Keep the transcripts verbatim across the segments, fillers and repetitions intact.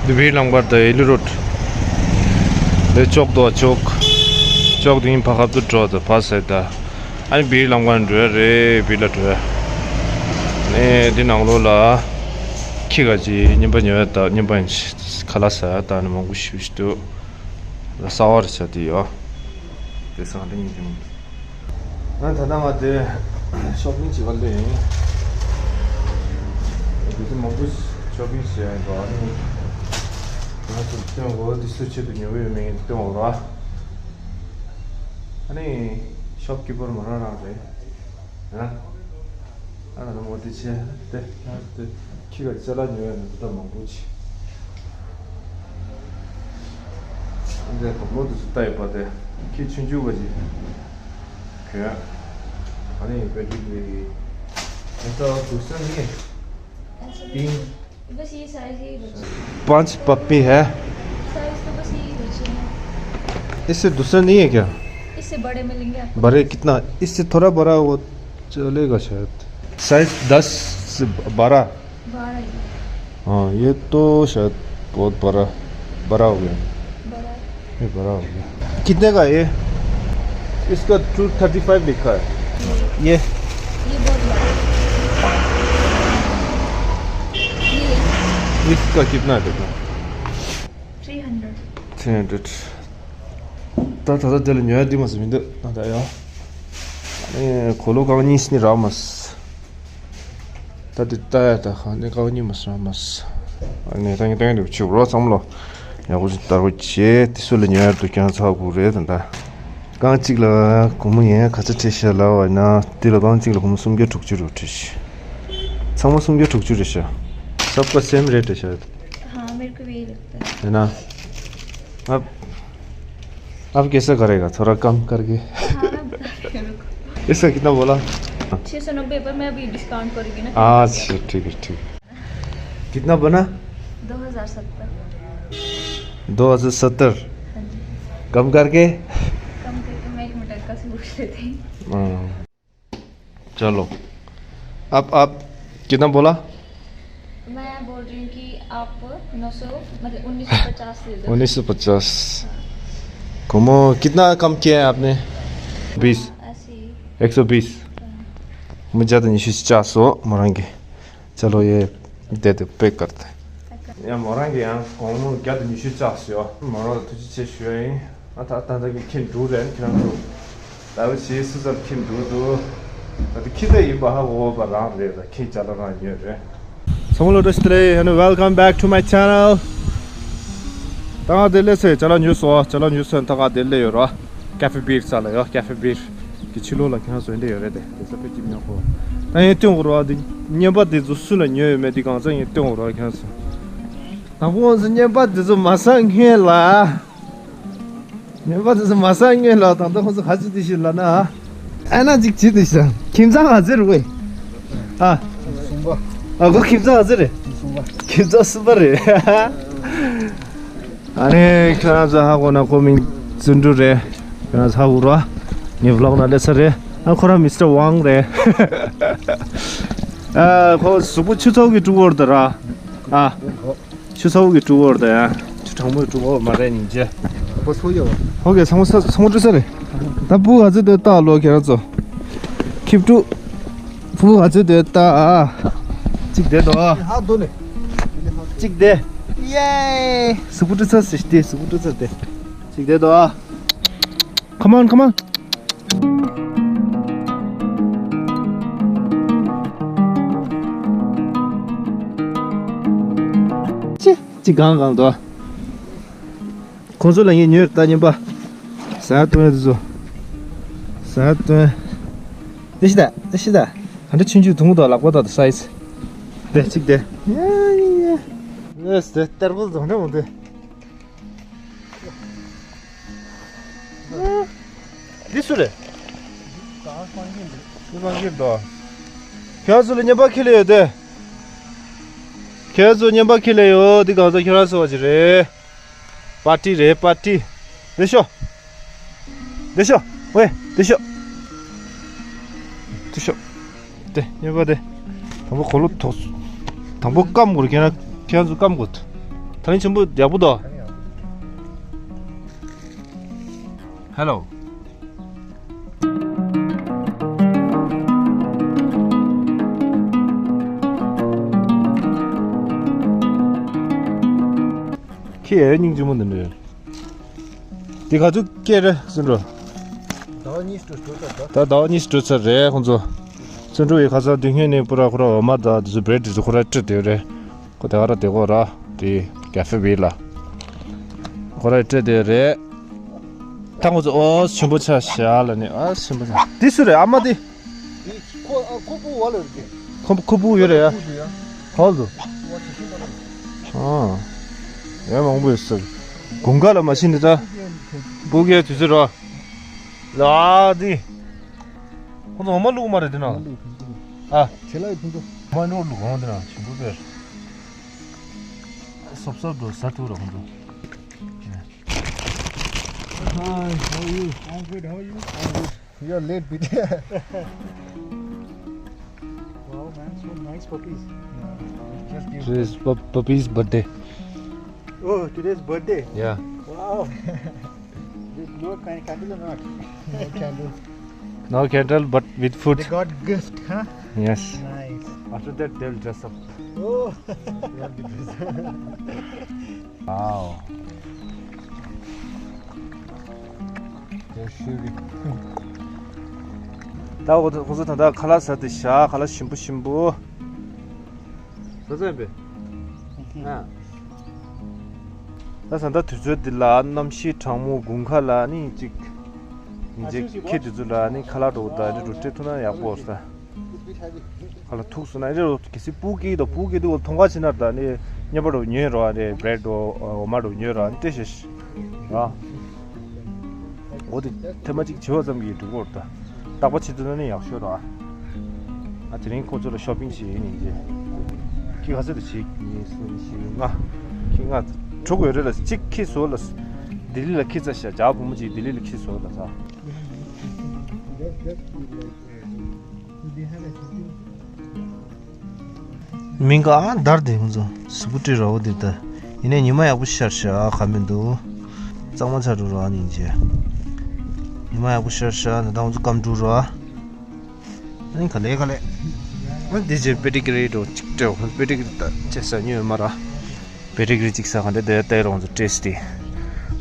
འདི་བིར་ལམ་ཁར་ད་ཨེ་ལི་རོད། འདི་ཅོག་ཏོ་ཅོག་ཅོག་འདི་ཕ་ཁབ་ཏུ་འགྲོ་ད་ཕ་སེ་ད། ཨ་ནི་བིར་ལམ་ཁར་འགྲོ་ཡ་རེད། བིར་ལ་འགྲོ་ཡ། ནས་འདི་ནང་ལོགས་ལ་ཁྱི་ག་ཅི་རྔན་པ་ཉོ་ཡ་ད་རྔན་པ་ཡིན་ཁ་ལག་ཟ་ཡ་ད་ནི་མང་པོ་ཞིག་ཞིག་འདུག་ལ་གསར་པ་རེད་ཟེར་དེ་ཡོད། དེ་སང་དེ་ཉིན་དེ་མོ། ང་ད་ལྟ་ང་དེ་ཤོ་པིང་བྱེད་པ་སླེབས་ཡིན། དེ་ཚོ་མང་པོ་ཤོ་པིང་བྱེད་ཡ་ཡིན་པ། ཨ་ནི་ང་ཚོ་སྟོན་གོ་དེ་ཚོ་ཆེད་དུ་ཉོ་གི་ཡོད་མེད་ངས་སྟོན་གོ་ར། ཨ་ནི་ཤོབ་ཀི་པར་མོ་རང་རང་རེད། ཡ། ཨ་ན་མོ་དེ་ཆེ་དེ་ཨ་དེ་ཁྱི་ག་ཅ་ལག་ཉོ་ཡ་ནི་འདི་ལྟ་མང་པོ་ཆེ། འདི་དོག་མོ་དེ་ཚོ་ལྟ་ཡོད་པ་དེ་ཁྱི་ཆུང་ཆུང་བ་ཅིག་གྱོན། ཨ་ནི་པེ་ཏི་ལི་ཨ་ད་དུ་སན་ནི་ཏིང་། बस ये साइज ही बचा। पांच पप्पी है। साइज तो बस यही बचे हैं। इससे दूसरा नहीं है क्या? इससे बड़े मिलेंगे आपको। बड़े कितना? इससे थोड़ा बड़ा वो चलेगा शायद। साइज दस से बारह। बारह ही। हाँ, ये तो शायद बहुत बड़ा, बड़ा हो गया। बड़ा। ये बड़ा हो गया। कितने का ये? इसका टू थर्टी फ़ाइव लिखा है। ये। ये बहुत बड़ा है। ये। इसका कितना है देखो? Three hundred. Three hundred. ད་ད་ལྟ་དེ་ལ་ཉོ་ཡ་འདི་མ་ཟིན་མི་འདུག་ད་ད་ཡ། ཨེ་གོ་ལོ་རྐང་གཉིས་ནི་རག་མ་སོང་། ད་དེ་ལྟ་ཡ་ད་ཁ་ནས་ཀའོ་ཉི་མ་སོང་མ་སོང་། ཨ་ནས་ཏང་ཏང་དུ་ཆུ་རོ་ཚང་མ་ལོ། ཡག་པོ་ཞིག་ལྟ་རོགས་བྱེད། དེ་སུ་ལ་ཉོ་ཡ་འདུག་ཀྱང་ཚ་དགོས་རེད་ད་ད། རྐང་གཅིག་ལ་སྒོར་མོ་ཡན་ག་ཚོད་སྤྲད་ཤག་ལབ་པ་ན། དེ་ལ་རྐང་གཅིག་ལ་སྒོར་མོ་སུམ་བརྒྱ་དྲུག་ཅུ་རེ་སྤྲད་ཤག་ཚང་མ་སུམ་བརྒྱ་དྲུག་ཅུ་རེད་ཤག सबका सेम रेट है शायद। हाँ, मेरे को भी यही लगता है। है ना? अब अब कैसा करेगा? थोड़ा कम करके। हाँ, मैं बता रही हूँ, रुको। इसका कितना बोला? छः सौ नब्बे, पर मैं अभी डिस्काउंट करूँगी ना। अच्छा, ठीक है, ठीक है। कितना बना? दो हज़ार सत्तर। दो हज़ार सत्तर। हाँ जी। कम करके? कम करके मैं एक मिनट का से पूछ लेती हूँ। हाँ। चलो। अब आप कितना बोला? मैं बोल रही हूँ कि आप नौ सौ, मतलब उन्नीस सौ पचास दे दो। उन्नीस सौ पचास। हाँ। घूमो, कितना कम किया है आपने? बीस। हाँ, ऐसे ही। एक सौ बीस। हाँ। मुझे ज़्यादा नहीं, चार सौ मोरंगे। चलो, ये दे दो, पैक करते हैं। या मोरंगे यहाँ घूमो, ज़्यादा नहीं, चार सौ। मोरंगे तुझे छः सौ है। ཨ་ད་ད་ད་གི་ཁྱེད་འགྲོ་རེད་ཁྱེད་རང་ཚོ། ད་བུ་ཞེས་སུ་ཙམ་ཁྱེད་འགྲོ་འདུག་ད་དུ་ཁྱེད་ད་ཡིན་པ་ཧ་གོ་བ་རང་རེད། ད་ཁྱེད་ཅ་ལག་རང་ཉོས་རེད། ཚང་མ་ལོ་བཀྲ་ཤིས་བདེ་ལེགས། and welcome back to my channel། ད་ང་དེ་སླེབས་ཚེ་ཅ་ལག་ཉོས་སོང་། ཅ་ལག་ཉོས་སོང་། ད་ང་དེ་སླེབས་ཡོད་ར། ཀ་ཧྥེ་བིར་ས་ལ་ཡོད། ཀ་ཧྥེ་བིར་གི་ཕྱི་ལོགས་ལ་ཁྱེད་རང་ཚོ་འདི་ཡོད་རེད། དེ་དེ་ས་ཕེ་ཅི་མྱོང་གོ། ད་ཡིན་སྟོན་གོ་ར། འདི་རྔན་པ་དེ་ཚོ་སུ་ལ་ཉོས་ཡོད་མེད་འདི་གང་ཚང་ཡིན་སྟོན་གོ་ར་ཁྱེད་རང་ཚོ། དང་པོ་ང་ཚོ་རྔན་པ་དེ་ཚོ་མ་ཟ་སྔོན་ལ། ངེས་པར་དུ་མ་ཟ་སྔོན་ལ་ད་ལྟ་ཁོང་ཚོ་ག་ཚོད་དེ་ཞིག་ལབ་ན། ཨ་ན་ཅིག་བྱེད་དེ་ཞིག་ཁྱིམ་ཚང་ག་ཚོད་རེད་བས། ཨ། གསུམ་པ། ཨ་ཁོ་ཁྱིམ་ཚང་ག་ཚོད་རེད། གསུམ་པ། ཁྱིམ་ཚང་གསུམ་པ་རེད། ཨ་ནི་ཁྱོད་རང་ཚོ་ཧ་གོ་ན་ཁོ་མིང་བརྩོན་འགྲུས་རེད། ཁྱོད་རང་ཚོ་ཧ་གོ་ར། ངའི་བི་ལོག་ནང་སླེབས་ས་རེད། ཨ་ཁོ་རང་མི་སི་ཊར་ཝང་རེད། ཨ་ཁོ་གཟུགས་པོ་ཆུ་ཚོད་ཀྱི་དཀྲུག་འོར་དུ་ར། ཨ། ཆུ་ཚ་བོ་གི་དཀྲུག་འོར་དང་ཡང་ཆུ་གྲང་མོའི་དཀྲུག་འོར་མ་རེད་སྙིང་རྗེ། ཧོ་གེ་ཚང་མ་ཚང་མ་དཀྲུག་ས་རེད། ད་ཕྲུ་གུ་ག་ཚོད་འདུག་ལྟ་ལོ་ཁྱེད་རང་ཚོ། ཁྱི་ཕྲུག་ཕྲུ་གུ་ག་ཚོད་འདུག་ལྟ་ཨ། གཅིག་དེ་དོ། གཅིག་དེ། ཡེ། གཟུགས་པོ་དཀྲུག་ས་ཟེར་ཏེ་གཟུགས་པོ་དཀྲུག་ས་དེ། གཅིག་དེ་དོ། Come on, come on. ཅི་ཅི་གང་གང་དོ། ཁོང་ཚོ་ལ་ངས་ཉོས་ད་རྔན་པ། ཟ་ཡ་བཏུང་ཡ་དེ་ཚོ། ཟ་ཡ་བཏུང་ཡ། དེ་ཤི་ད་དེ་ཤི་ད། ག་འདྲ་ཆུང་ཆུང་དུང་དང་ལག་པ་དང་སའི་ཛི། དེ་གཅིག་དེ། ཡ་ཡ་ཡ། ལེས་དེ་ལྟར་པོ་རྫོང་འདྲ་མོ་དེ། འདི་སུ་རེད། འདི་སྤང་གིར་འདུག་ཁྱོད་ཚོ་ལ་རྔན་པ་ཁྱེར་ལེ་ཡོད་དེ། ཁྱོད་ཚོ་རྔན་པ་ཁྱེར་ལེ་ཡོད། འདི་གང་ཚོ་ཁྱོད་རང་ཚོ་བ་ཅིག་རེད། པར་ཏི་རེད་པར་ཏི། འདི་ཤོག་འདི་ཤོག་ཝེ་འདི་ཤོག་འདི་ཤོག་དེ་རྔན་པ་དེ། དང་པོ་གོ་ལོ་ཐོག་དང་པོ་སྐམ་དགོས་རེད། ཁྱེད་རང་ཁྱེད་རང་ཚོ་སྐམ་དགོས། ད་རིང་ཆེན་པོ་ཡག་པོ་འདུག་ཧེ་ལོ། ཁྱི་ཡ་སྙིང་རྗེ་མོ་འདི་འདྲ་ཡོད། འདི་ག་ཚོད་སྐྱེས་རེད་བརྩོན་འགྲུས། ཟླ་བ་གཉིས་ཤིག་འགྲོ་ཚར་ད། ད་ཟླ་བ་གཉིས་ཤིག་འགྲོ་ཚར་རེད་ཁོང་ཚོ། བརྩོན་འགྲུས་ཡི་ཁ་སང་དུས་ངན་ནས་པུ་ར་ཁོ་ར་འོ་མ་དང་དེ་ཚོ་བྲེད་དེ་ཚོ་ཁོ་ར་སྤྲད་དེ་རེད། ཁོ་དེ་ག་ར་དེ་གོ་ར་དེ་ཀ་ཧྥེ་བི་ལ། ཁོ་ར་སྤྲད་དེ་རེད། ད་ཁོང་ཚོ་ཨོ་ཆེན་པོ་ཆགས་ཤག་ལ་ནི་ཨ་ཆེན་པོ་ཆགས། འདི་སུ་རེད་ཨ་མ་དེ། ཁོ་ཨ་ཁོ་པུ་བ་ལ་རེད། ཁོ་ཁོ་པུ་ཡོད་རེད་ཡ། ཧོལ་དུ། ཨ། ཡ་མང་པོ་ཡོད་ས། དགུན་ཁ་ལ་མ་ཤི་འདི་ད། སྤུ་གའི་དུས་ཚོད་རོ། ལ་འདི། ཁོ་ཚོ་འོ་མ་བླུག་མ་རེད་འདི་ན། ཨ། ཁྱེད་ལ་ཡི་ཕུན་ཚོགས། འོ་མ་ནོར་བླུག་འོང་འདི་ན་ཞིམ་པོ་དཔེར། སོབ་སོབ་འགྲོ་ཟ་ཐུབ་ར་ཁོ་ཚོ། Hi, how are you? I'm good. How are you? I'm good. You're late, B J. Wow, man, so nice puppies. Just give Today's pup- puppy's birthday. Oh, today's birthday. Yeah. Wow. They blow a can- candle or not? No candle. No candle, but with food. They got gift, huh? Yes. Nice. After that, they'll dress up. Oh. They have to dress up. Wow. They're shooting. ད་ཁོ་ཚོ་ད་ལྟ་ཁ་ལག་ཟ་དེ་བཞག་ཁ་ལག་ཞིམ་པོ་ཞིམ་པོ། ཟ་ཟ་ཡིན་པས། ཨ། ད་ད་ལྟ་དུས་ཚོད་འདི་ལ་གནམ་གཤིས་གྲང་མོ་དགུན་ཁ་ལ་ནི་གཅིག་ཉིན་རྗེས་ཁྱེད་དུས་ཚོད་ལ་ནི་ཁ་ལག་འགྲོ་ད་ནི་འགྲོ་སྤྲད་ཐུབ་ན་ཡག་པོ་ཟ། ཁ་ལ་ཐུག་སོང་ན་རེ་རོ་གི་སི་སྤུ་ཀི་དང་སྤུ་ཀི་དུ་ཐོང་ཁ་ཕྱིན་ན་ད་ནི་མཉེས་པ་རོ་ཉོས་རོ་ཨ་རེ་བྲེད་རོ་འོ་མ་རོ་ཉོས་རོ་ཨ་ནི་ཏེ་ཤེས་ཤི་ར། འོ་དེ་ཐེངས་མ་གཅིག་བྱེད་པ་ཙམ་གྱིས་འགྲིག་གོ་ར་ད། རྟག་པ་བྱེད་ཐུབ་ན་ནི་ཡག་ཤོས་ར། ཨ་དེ་རིང་ཁོ་ཚོ་ལ་ཤོ་པིང་བྱེད་ཡིན་ནི་ཅེ། ཁྱི་ག་ཚོད་དུ་བྱེད་ཉིན་གསུམ་བཞི་ལྔ། ཁྱི་ལྔ་དྲུག་ཡོད་རེད་ལ་གཅིག་ཁྱི་བཟོ་ལ། ལྡི་ལི་ལ་ཁྱི་རྩ་ཤ་ཇག་བུ་མོ་གཅིག་ལྡི་ལི་ལ་ཁྱི་བཟོ་ལ་ས། མི་འགའ་འདར་དེ་ཁོང་ཚོ་གཟུགས་པོ་སྤྲི་ར་བོ་དེ་ལྟ། ཡིན་ནའི་ཉི་མ་ཡག་པོ་ཤར་ཤག་ག་མི་འདུག་གཙང་མ་ཆགས་འགྲོ་ར་ནིང་རྗེ། ཉི་མ་ཡག་པོ་ཤར་ཤག་ད་ལྟ་ཁོང་ཚོ་སྐམ་འགྲོ་ར། ཨ་ནི་ག་ལེ་ག་ལེ། ཨ་འདི་རྗེས་པེ་ཏི་གི་རི་འགྲོ་གཅིག་སྤྲད་པེ་ཏི་གི་རི་ད་ཅེ་ས་ཉོས་མ་ར། པེ་ཏི་གི་རི་གཅིག་ས་ག་འདྲ་དེ་ལྟ་རོང་ཚོ་ཏྲེས་ཏི།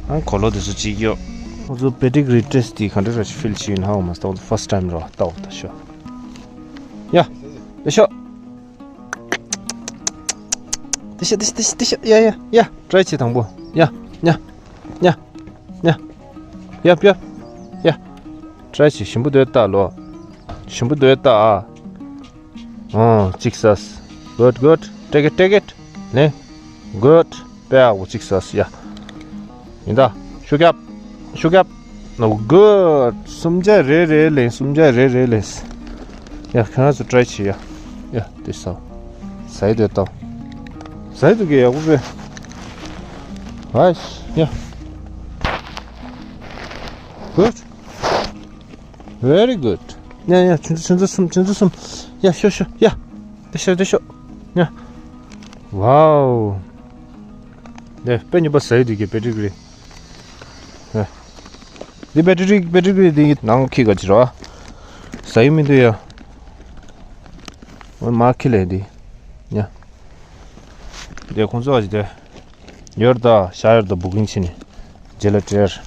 ཨ་གོ་ལོ་དེ་ཚོ་གཅིག་ཡོད། ཁོང་ཚོ་པེ་ཏི་གི་རི་ཏྲེས་ཏི་ག་འདྲ་ར་ཕིལ་ཤི་ཡིན་ཧ་འོ་མ་སྟོང་ཚོ་ཕར་སི་ཊི་ཊའིམ་རོ་ལྟ་འོ་ད་ཤོ། ཡ། ད་ཤོ། ད་ཤོ་ད་ཤོ་ད་ཤོ་ད་ཤོ་ཡ་ཡ་ཡ་ཊྲའི་བྱེད་དང་པོ་ཡ་ཉ་ཉ་ཉ་ཡ་ཡ་ཡ་ཊྲའི་བྱེད་ཞིམ་པོ་འདོད་ལྟ་ལོ། ཞིམ་པོ་འདོད་ལྟ་ཨ། ཨོ་གཅིག་ཟས། Good, good. Take it, take it. ལེན། Good. དཔེ་ཡག་པོ་གཅིག་ཟས་ཡ། ཡིན་ད། ཤུགས་རྒྱབ། ཤུགས་རྒྱབ། No good. གསུམ་ཆ་རེ་རེ་ལེན། གསུམ་ཆ་རེ་རེ་ལེན། ཡ་ཁྱོད་རང་ཚོ་ཊྲའི་བྱེད་ཡ། ཡ་དེ་ཟ། ཟ་ཡི་དེ་ལྟ། ཟ་ཡི་དེ་གི་ཡག་པོ་དཔེ། Nice. Yeah. Good. Very good. ཡ་ཡ་ཆུ་ཚོད་ཆུ་ཚོད་གསུམ་ཆུ་ཚོད་གསུམ། ཡ་ཤོ་ཤོ་ཡ། དེ་ཤོ་དེ་ཤོ། ཡ། Wow. དེ་དཔེ་ཉོ་པ་ཟ་ཡི་དུས་ཀྱི་པེ་ཏི་གི་རི། ཡ། འདི་པེ་ཏི་གི་རི་པེ་ཏི་གི་རི་འདི་ནང་ཁྱི་ག་ཅི་ར། ཟ་ཡི་མི་འདུག་ཡ། འོ་མ་ཁྱི་ལས་འདི། ཡ། དེ་ཁོང་ཚོ་ག་ཅི་དེ། ཡོར་ད་ཤ་ཡོར་ད་བུ་གིན་ཕྱིན་ནས་རྗེས་ལ་སྤྲད།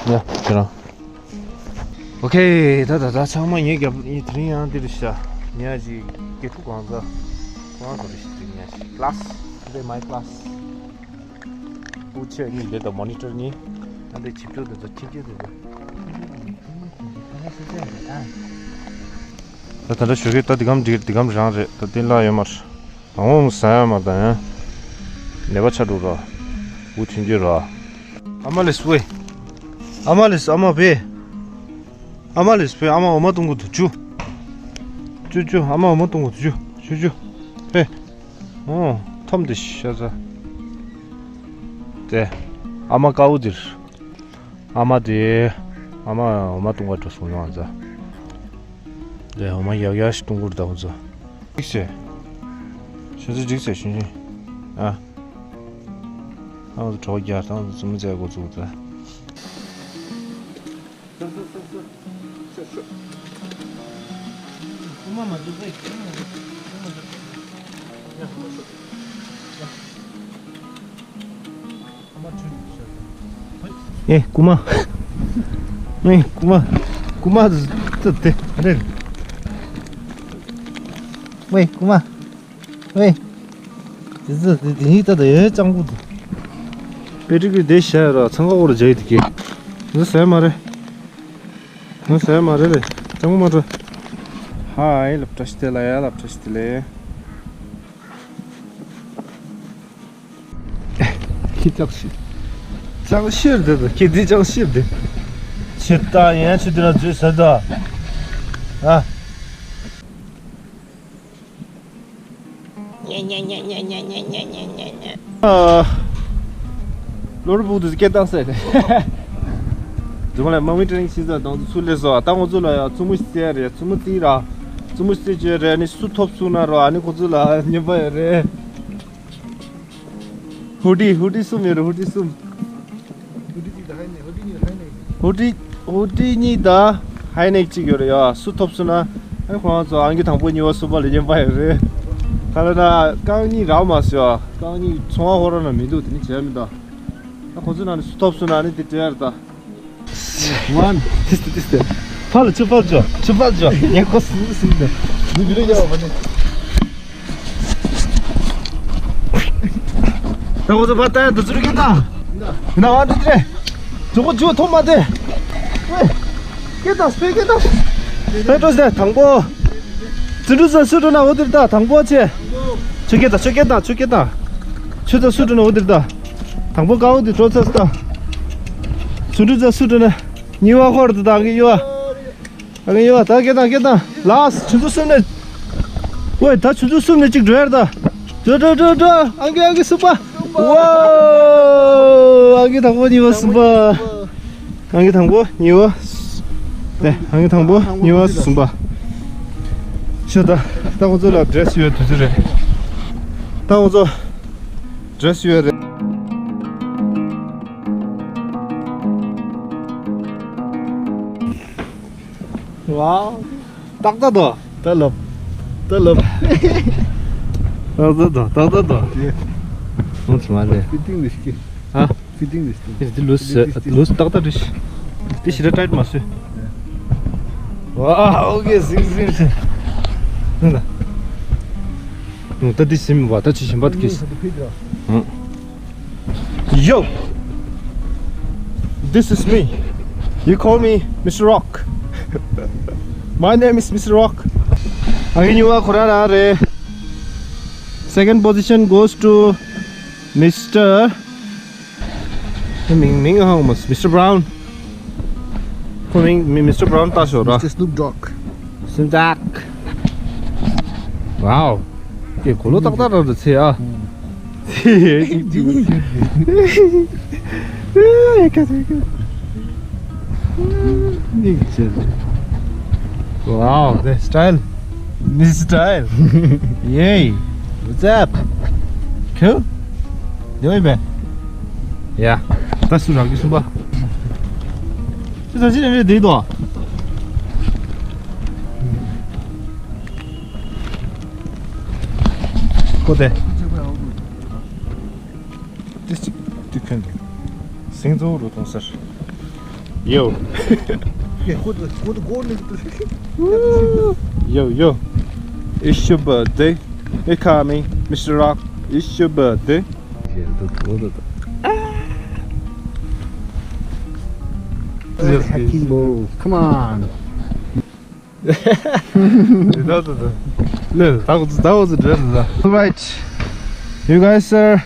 ཡ་ཁྱེད་རང་། ཨོ་ཁེ། ད་ད་ད་ཚང་མ་ངའི་རྒྱབ་ངའི་དེ་རིང་ཡང་འདིར་ཤ་ཉ་ཅིག་དགེ་ཕྲུག་གང་ཟ་ཁོ་རང་ཚོ་རེ་ཞིག་དེ་རིང་ཉ་ཅིག་class today my class། ཨུ་ཆོས་གཉིས་འདི་དང་མོ་ནི་ཊར་གཉིས། ད་འདི་ཆིབས་བསྒྱུར་དེ་ཚོ་ཁྱིམ་སྐྱིད་དེ་ཚོ། ད་ད་ལྟ་ཞོགས་ཀས་ད་འདི་གམ་འདི་འདི་གམ་རང་རེད་ད་འདི་ལ་ཡོད་མ་རེད། ཨ་འོང་ཟ་ཡ་མ་ད་ཡང་། ནད་པ་ཆགས་འགྲོ་ར། འུ་ཐུན་རྒྱུ་ར། ཨ་མ་ལེས་ཝེ། ཨ་མ་ལེས་ཨ་མ་བེ། ཨ་མ་ལེས་བེ་ཨ་མ་འོ་མ་བཏུང་གི་འདུག་ཅུ། ཅུ་ཅུ་ཨ་མ་འོ་མ་བཏུང་གི་འདུག་ཅུ་ཅུ་ཅུ། བེ། ཨོ། ཐོམ་དེ་ཤ་ཚ། དེ། ཨ་མ་དཀར་པོ་འདིར། ཨ་མ་དེ། ཨ་མ་འོ་མ་བཏུང་ག་འགྲོ་སོང་ཡོང་ཨ་ཚ། དེ་འོ་མ་ཡག་ཡག་ཞིག་བཏུང་གི་འདུག་ཨ་ཚ། འགྲིག་ཟེར། ཤ་ཚ་འགྲིག་ཟེར་ཤིང་ཤིང་། ཨ། ཏང་ཙུ་གྲོགས་རྒྱག་ཏང་ཙུ་མི་བཙལ་འགོ་བཙུགས་ད། ཨེ་རྐུ་མ། ཨེ་རྐུ་མ། རྐུ་མ་ཙི་དེ་རེད། ཝེ་རྐུ་མ། ཝེ། དེ་ཙི་དེ་དེ་ཡིན་ད་ད་ཡོད་ཅང་གུ་དུ། པེ་ཏྲིག་གི་དེ་ཤ་ཡ་ར་ཚང་ཁ་འོར་རྒྱ་ཡི་དེ་གི། ང་ཟེར་མ་རེད། ང་ཟེར་མ་རེད་རེད་ཅང་གུ་མ་འགྲོ། ཧའི་ལབ་བཀྲ་ཤིས་བདེ་ལེགས་ཡ་ལབ་བཀྲ་ཤིས་བདེ་ལེགས། ཁྱི་ལྕགས་ཤི། ལྕགས་ཤིར་དེ་དང་ཁྱི་དེ་ལྕགས་ཤིར་དེ། ཕྱིར་ལྟ་ཡན་ཆད་དེ་ལ་འཛུལ་ཟེར་ད། ཨ། ལོ་རུ་བུག་ཏུ་སྐད་བཏང་ཟེར། རྫོང་ལ་དམག་མི་ཀྲེན་ཤི་ཟ་དང་ཚུར་སླེབས་སོ། ད་ང་ཚོ་ལ་ཡ་བཙུན་མོ་ཞིག་བཙལ་རེད། བཙུན་མོ་རྩིས་ར། བཙུན་མོ་རྩིས་བྱས་རེད། ནི་སུ་ཐོབ་སོང་ན་ར་ཨ་ནི་ཁོ་ཚོ་ལ་ཉན་པ་ཡོད་རེད། ཧུ་ཌི་ཧུ་ཌི་གསུམ་ཡོད་རེད། ཧུ་ཌི་གསུམ། ཧུ་ཌི་གཅིག་དང་ཧའི་ནེག་ཧུ་ཌི་གཉིས་དང་ཧའི་ནེག་ཧུ་ཌི་ཧུ་ཌི་གཉིས་དང་ཧའི་ནེག་གཅིག་ཡོད་རེད་ཡ། སུ་ཐོབ་སོང་ན་ཨ་ཁོ་རང་ཚོ་ཨང་ཀི་དང་པོ་གཉིས་པ་གསུམ་པ་ལ་ཉན་པ་ཡོད་རེད། ག་ལ་ན་རྐང་གཉིས་རག་མ་སོང་ཡ། རྐང་གཉིས་ཚོང་བ་ཧོ་ར་ན་མི་འདུག་དེ་ནི་བྱས་མི་འདུག་ཨ་ཁོ་ཚོ་ན་ནི་སུ་ཐོབ་སོང་ན་ནི་དེ་སྤྲད་ཡ་རེད་ད། One. This, this, this. ཕར་ལ་ཆུ་ཕར་འཇོག་ཆུ་ཕར་འཇོག་ངས་ཁོ་སུ་སུ་འདི། འདི་བི་ཌིའོ་རྒྱག་པ་ནི། ད་ཁོ་ཚོ་ཕར་ལྟ་ཡ་འདི་ཚུར་སྐད་བཏང་། ཡིན་ན་ཨ་འདི་རེད། གྲོགས་པོ་ཇུ་ཐོག་མ་དེ། ཝེ། སྐད་བཏང་སྤེ་སྐད་བཏང་། སྤེ་འགྲོ་ཟེར་དང་པོ། བརྩོན་འགྲུས་ཚོ་སུ་འགྲོ་ན་འོ་དེར་ལྟ་དང་པོ་ཆེ། ཆུ་སྐད་བཏང་ཆུ་སྐད་བཏང་ཆུ་སྐད་བཏང་། ཆུ་ཚོ་སུ་འགྲོ་ན་འོ་དེར་ལྟ། དང་པོ་དཀར་པོ་དེ་འགྲོ་ཚར་སོང་། བརྩོན་འགྲུས་ཚོ་སུ་འགྲོ་ན། གཉིས་པ་ཁོ་རེད་ད་གི་ཡོ། ཨ་གི་ཡོ་ད་སྐད་བཏང་སྐད་བཏང་ལགས་ཆུ་ཚོད་གསུམ་ནས། ཝེ་ད་ཆུ་ཚོད་གསུམ་ནས་གཅིག་འགྲོ་ཡར་ད། འགྲོ་འགྲོ་འགྲོ་འགྲོ། ཨང་ཀི་ཨང་ཀི་གསུམ་པ། ཝའོ། ཨང་ཀི་དང་པོ་གཉིས་པ་གསུམ་པ། ཨང་ཀི་དང་པོ་གཉིས་པ། དེ་ཨང་ཀི་དང་པོ་གཉིས་པ་གསུམ་པ། ཤོད་ད། ད་ཁོ་ཚོ་ལ་ཌི་རེ་སི་ཡོད་དུས་ཚོད་རེད། ད་ཁོ་ཚོ་ཌི་རེ་སི་ཡོད་རེད། ཝའོ། ཏག་ཏག་དོ། ཏག་ལབ། ཏག་ལབ། ཏག་ཏག་དོ། ཏག་ཏག་དོ། ཡེ། ཁོང་ཚོ་མ་ལས། ཕི་ཊིང་ལས་ཤིག་ཧ། ཕི་ཊིང་ལས་ཤིག་དེ་ལུས་ལུས་ཏག་ཏག་རེད། དེ་ཞི་ར་ཊའིཊ་མ་བཟོས། ཝ་ཨོ་ཀེ་ཟིང་ཟིང་ཟིང་། ད་འདི་སིམ་བ་ད་ཅི་ཞིམ་པ་དུ་ཀིས། Yo! This is me. You call me Mister Rock. My name is Mister Rock. ཨ་གི་ཉུ་བ་ཁོ་ར་ར་རེད། Second position goes to Mister མིང་མིང་ཧང་མོ་Mister Brown. ཁོ་མིང་མི་Mister Brown ལྟ་ཤོག་ར། Mister Snoop Dogg. Snoop Dogg. Wow. ཀྱེ་གོ་ལོ་ཏག་ཏག་རང་དུ་ཚེ་ཨ། ཚེ་ཡེ་ཅིག་ཅིག་ཡེ་ཀ་ཚེ་ཀ། ནིག་ཅེ། Wow, the style. This style. Yay. What's up? Cool. Doing man. Yeah. ད་སུ་རང་གི་གསུམ་པ། ཅི་ད་ཅི་རེད་རེད་དེ་དོ། ཁོ་དེ། དེ་ཅིག་དུས་ཁན་གི། སེང་ཚོ་རུ་གཏོང་སར། Yo. Yo, yo. It's your birthday. Hey, call me Mister Rock. It's your birthday. Come on. That was a dress. All right. You guys are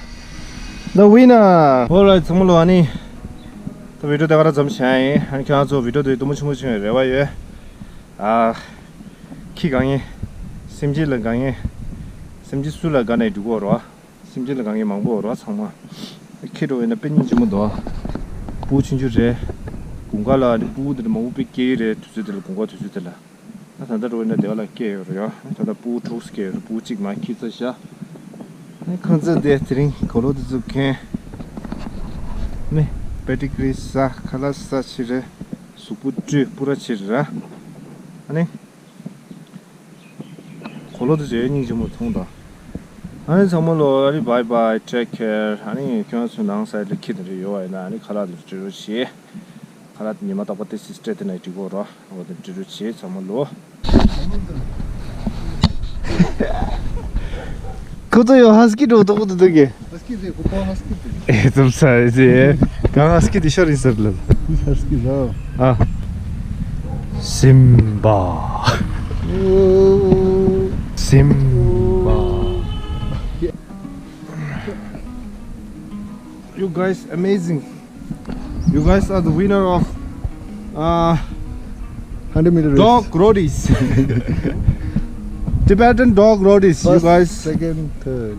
the winner. All right, ཚང་མ་ལོ་ཨ་ནི། ད་བི་ཌིའོ་དེ་ག་ར་ཙམ་བྱས་ཡིན། ཨ་ནི་ཁྱེད་རང་ཚོ་བི་ཌིའོ་དེ་དུ་མ་ཆུང་མ་ཆུང་ཡོད་རེ་བ་ཡོད། ཨ། ཁྱི་གང་ཡིན། སེམས་ཅན་ལ་གང་ཡིན། སེམས་ཅན་སུ་ལ་དགའ་ནས་འགྲིག་གོ་རོ། སེམས་ཅན་ལ་གང་ཡིན་མང་པོ་རོ་ཚང་མ། ཁྱི་འགྲོ་ཡིན་ན་དཔེ་སྙིང་རྗེ་མོ་འདུག་སྤུ་ཆུང་ཆུང་རེད། དགུན་ཁ་ལ་ནི་སྤུ་དེ་མང་པོ་དཔེ་སྐྱེ་གི་རེད་དུས་ཚོད་དེ་ལ་དགུན་ཁ་དུས་ཚོད་དེ་ལ། ད་ད་ལྟ་འགྲོ་ཡིན་ན་དེ་བ་ལ་སྐྱེས་ཡོད་རེད་ཡ། ད་ལྟ་སྤུ་དྲུག་སྐྱེས་ཡོད་རེད། སྤུ་གཅིག་མ་ཁྱི་ཚ་ཤ། ཁང་ཚན་དེ་དེ་རིང་གོ་ལོ་དེ་ཚུགས་མཁན། ནི་པེ་ཏི་ཀི་རི་ཟ། ཁ་ལག་ཟ་ཕྱིར་རེད། གཟུགས་པོ་བཀྲུས་སྤུ་ར་ཕྱིར་ར། ཨ་ནི། གོ་ལོ་དེ་ཚོ་ཡོད་སྙིང་རྗེ་མོ་མཐོང་དང་། ཨ་ནི་ཚང་མ་ལོ་ཨ་ནི་bye bye, take care. ཨ་ནི་ཁྱོད་ཚོ་ནང་སའི་ལ་ཁྱི་དེ་འདྲ་ཡོད་པ་ཡིན་ན་ཨ་ནི་ཁ་ལག་དེ་འདྲ་སྤྲད་རོགས་བྱེད། ཁ་ལག་དེ་ཉི་མ་རྟག་པར་ཏོག་ཙམ་སྤྲད་དེ་ན་འགྲིག་གོ་ར། འོ་དེ་འདྲ་སྤྲད་རོགས་བྱེད་ཚང་མ་ལོ། ཁོ་ཚོ་ཡང་ཧ་སི་ཀི་འགྲོ་དོག་དུ་འདུག་གི། ཧ་སི་ཀི་རེད། ཁོ་པ་ཧ་སི་ཀི་རེད། ཨེ་ཙམ་ས་ཟེ། གང་ཧ་སི་ཀི་དེ་ཤོར་ཡིན་ཟེར་ལ། ཧ་སི་ཀི་ཟ། ཨ། སིམ་བ། སིམ་བ། You guys amazing. You guys are the winner of uh, hundred meter race. Dog roadies. Tibetan dog roadies. You guys, second, third.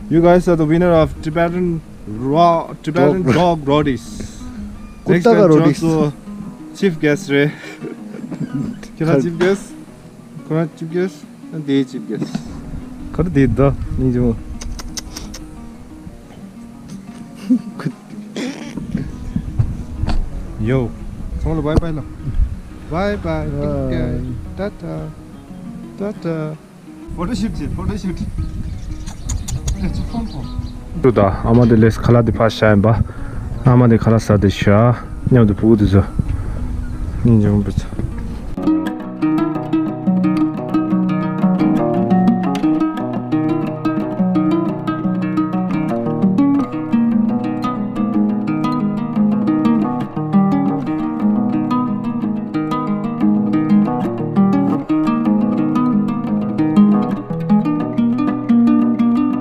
You guys are the winner of Tibetan raw Tibetan dog roadies. Next time, John, so chief guest རེད། ཁྱེད་རང་chief guest. ཁོ་རང་chief guest. ཨ་འདི་chief guest. ཁོ་རང་འདི་ད་ནི་ཇོ། ཡོ། ཚང་མ་ལ་bye bye ལ། Bye bye. Bye. Tata. Tata. Photo shoot བྱེད། Photo shoot. ཨ་མ་དེ་ལས་ཁ་ལག་དེ་ཕར་བཞག་ཡིན་པ། ཨ་མ་དེ་ཁ་ལག་ཟ་དེ་བཞག་མཉམ་དུ་བུ་གུ་དེ་ཚོ། སྙིང་རྗེ་མོ་བུ་ཚོ།